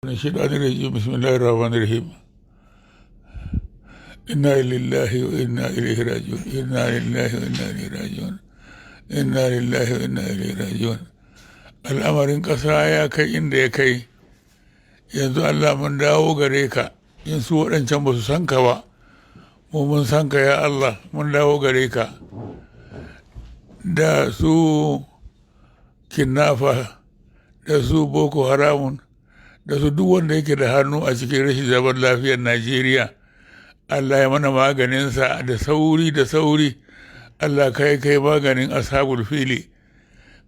الشيطان الرجيم. بسم الله الرحمن الرحيم. إنا لله وإنا إليه راجعون. إنا لله وإنا إليه راجعون. إنا لله وإنا إليه راجعون. Al'amarin ƙasa ya kai inda ya kai yanzu. Allah, mun dawo gare ka. In su waɗancan ba su san ka ba, mu mun san ka. Ya Allah, mun dawo gare ka. Da su kidnapper, da su Boko Haramun, da su duk wanda yake da hannu a cikin rashin zaman lafiyar Najeriya, Allah ya mana maganinsa da sauri da sauri. Allah, kai kai maganin ashabul fili,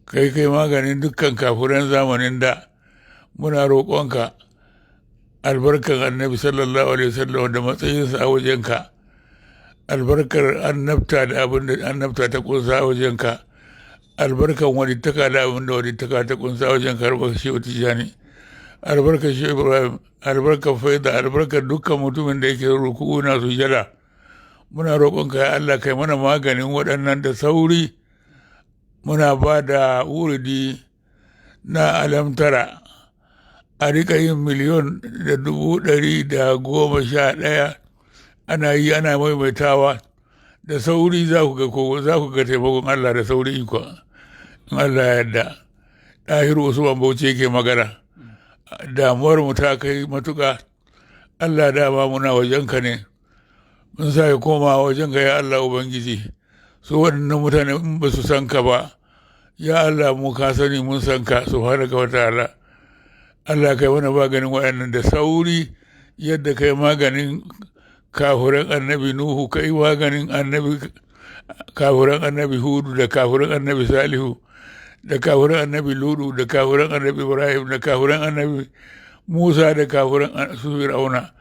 kai kai maganin dukkan kafuran zamanin da. Muna roƙonka albarkar Annabi sallallahu alaihi wasallam da matsayinsa a wajenka, albarkar annabta da abin da annabta ta kunsa a wajenka, albarkar walittaka da abin da walittaka ta kunsa a wajenka, albarkar Shehu Tijjani, albarkar Shehu Ibrahim, albarkar faida, albarkar dukkan mutumin da yake ruku'u na sujada. Muna roƙonka, ya Allah, kai mana maganin waɗannan da sauri. Muna ba da wuridi na alamtara, a rika yin 1,111,000, ana yi ana maimaitawa da sauri. Za ku ga ko za ku ga taimakon Allah da sauri, iko in Allah ya yarda. Ɗahiru Usman Bauchi yake magana. Damuwar mu ta kai matuƙa. Allah, dama muna wajenka ne, mun sa koma wajenka, ya Allah Ubangiji. Su waɗannan mutane in ba su san ka ba, ya Allah, mu ka sani, mun san ka subhanaka wa ta'ala. Allah, kai mana maganin waɗannan da sauri, yadda kai maganin kafuran Annabi Nuhu, kai maganin Annabi kafuran Annabi Hudu, da kafuran Annabi Salihu, da kafuran Annabi Ludu, da kafuran Annabi Ibrahim, da kafuran Annabi Musa, da kafuran su Fir'auna,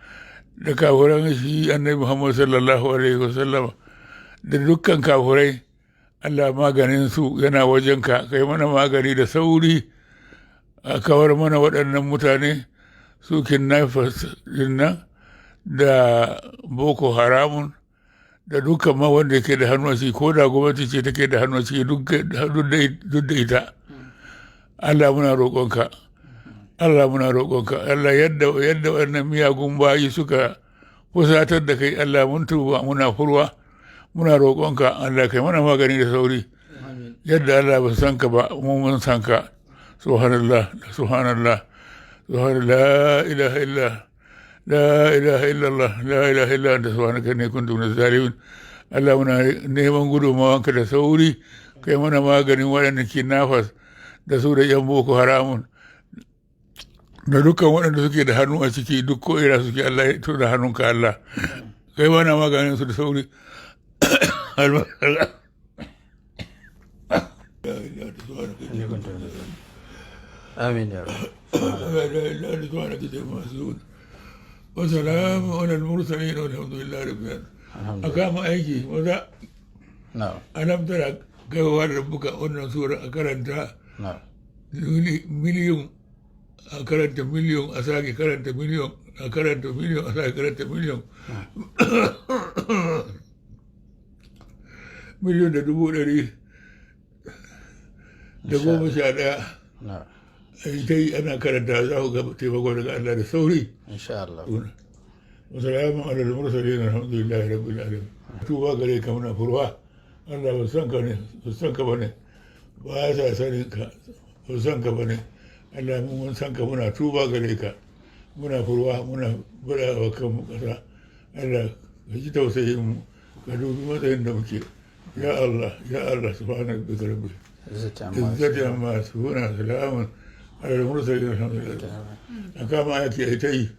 da kafuran shi Annabi Muhammad sallallahu alaihi wasallam, da dukkan kafurai. Allah, maganin su yana wajenka. Kai mana magani da sauri, a kawar mana waɗannan mutane, su kidnappers nan da Boko Haramun, da dukkan ma wanda ke da hannu a ciki, ko da gwamnati ce take da hannu a ciki, duk da ita. Allah, muna roƙonka. Allah, muna roƙonka. Allah, yadda wannan miyagun bayi suka fusatar da kai, Allah, mun tuba, muna furwa, muna roƙonka. Allah, kai mana magani da sauri. Yadda Allah ba san ka ba, mu mun san ka. Subhanallah, subhanallah, subhanallah. La ilaha illa, la ilaha illallah, la ilaha illa anta, subhanaka inni kuntu minaz zalimin. Allah, muna neman gudunmawanka da sauri, kai mana maganin waɗanda kidnappers, da su da yan Boko Haramun, da dukkan waɗanda suke da hannu a ciki, duk ko ina suke. Allah ya tura hannunka. Allah, kai mana maganin su da sauri. Amin ya rabu. وسلام على المرسلين والحمد لله رب العالمين. A kama aiki maza. Alam tara kaiwa rabbuka, wannan sura a karanta miliyon, a karanta miliyon, a sake karanta miliyon, a karanta miliyon, a sake karanta miliyon, 1,111,000. A yi ta yi ana karanta, za ku ga taimako daga Allah da sauri. Insha Allah. Wasalamu ala al-mursalin, alhamdulillahi rabbil alamin. Tuba gare ka, muna furwa. Allah, ba san ka ne, ba san ka bane, ba sa sanin ka, ba san ka bane. Allah, mun san ka, muna tuba gare ka, muna furwa, muna bada wa kanmu kasa. Allah, ka ji tausayin mu, ka dubi matsayin da muke, ya Allah, ya Allah. Subhana rabbika rabbil izzati amma yasifun, salamun ala al-mursalin, alhamdulillah. A kama yake ta yi.